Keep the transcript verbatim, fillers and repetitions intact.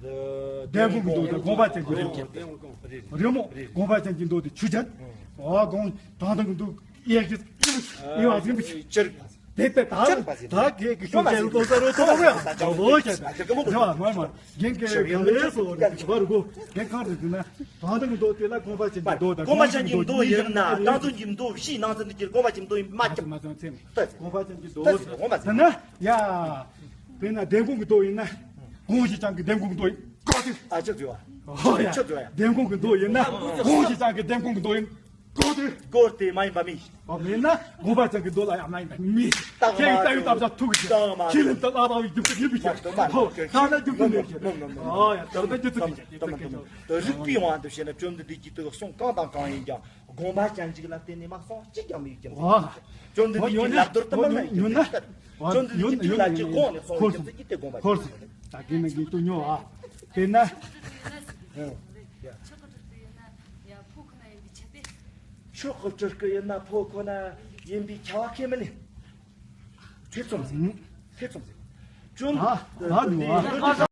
འདན་དགོང་གི་མདོ་དེ་དགོངས་པ་ཅན་གྱི་མདོ། རི་མོ་དགོངས་པ་ཅན་གྱི་མདོ་དེ་ཆུ་ཅན། ཨོ་དགོངས་དྲང་དོན་གྱི་མདོ་ཡེ་ཤེས་ཡེ་བ་ཟིན་པའི་ཕྱིར། དེ་ལྟ་ད་ད་གེ་གི་ཤོ་ཅན་ལོ་ས་རོ་ཐོ་བ་ཡ་ལོ་ཡ་ལོ་ཡ། རྒན་གྱི་རེ་སོ་རྒན་གང་རེད་ཟེར་ན། དྲང་དོན་གྱི་མདོ་དེ་ལ་དགོངས་པ་ཅན་གྱི་མདོ་དང་དགོངས་པ་ཅན་གྱི་མདོ་ཡིན་ན། དྲང་དོན་གྱི་མདོ་བཞིའི་ནང་ཚན་དུ་གྱུར་དགོངས་པ་ཅན་གྱི་མདོ་ཡིན་མ་ཁྱབ། མ་ཚང་ཚེམ་དགོངས་པ་ཅན་གྱི་མདོ་ཟེར་ན་ཡ། དཔེར་ན་འདན་དགོང་གི་མདོ་ཡིན་ན། དགོངས་ཞེས་བྱ་གི་འདན་དགོང་གི་མདོ་ཡིན་དགོངས་ཏེ། ཨ་ཅག་ཟེར་བ། ཨོ་ཡ། ཅག་ཟེར་བ་ཡ། འདན་དགོང་གི་མདོ་ཡིན་ན། དགོངས་ཞེས་བྱ་གི་འདན་དགོང་གི་མདོ་ཡིན་དགོངས་ཏེ། དགོངས་ཏེ་མ་ཡིན་པ་མིན། ཨོ་མིན་ན་དགོངས་པ་ཅན་གྱི་མདོ་ལ་ཡང་མ་ཡིན་པ་མིན། ཁྱེད་ཀྱི་ལྟ་བའི་བཏབ་བྱ་ཐུག་གི་ཁྱེད་ལམ་དུ་ལྟ་བའི་རྒྱུ་མཚན་ཡིན་པའི་ཕྱིར། ཧོ་ད་ལྟ་རྒྱུ་མཚན་མེད་ཕྱིར། ཨོ་ཡ་ད་ལྟ་རྒྱུ་མཚན་མེད་ཕྱིར། རིགས་པའི་དབང་དུ་བྱས་ན་བཅོམ་ལྡན་འདས་ཀྱིས་དེ་གསུང་གང་དང་གང་ཡིན་ཀྱང་། དགོངས་པ་ཅན་ཅིག་ལ་བརྟེན་ནས་མ་གསུངས་གཅིག་ཀྱང་མེད་ཀྱང་། བཅོམ་ལྡན་འདས་ཀྱི་ལབ་རྡོལ་དུ་མ་ན་ཡོད་ན། བཅོམ་ལྡན་འདས་ཀྱི་ལུགས་ལ་ཅིག་དགོངས་ནས་གསུངས་ཡོད་ཀྱང་ཅིག་དེ་དགོངས་པ་ཅན། ད་གིན་ན་གིན་དུ་ཉོ་ཨ། དེ་ན། ཆོག་གི་སྤྲུལ་སྐུ་ཡིན་ན་ཕོ་ཁོ་ན་ཡིན་པའི་ཁྱབ་པ་ཁས་མི་ལེན། ཐེ་ཚོམ་ཟིན། ཐེ་ཚོམ་ཟིན། བཅོམ་ལྡན་འདས།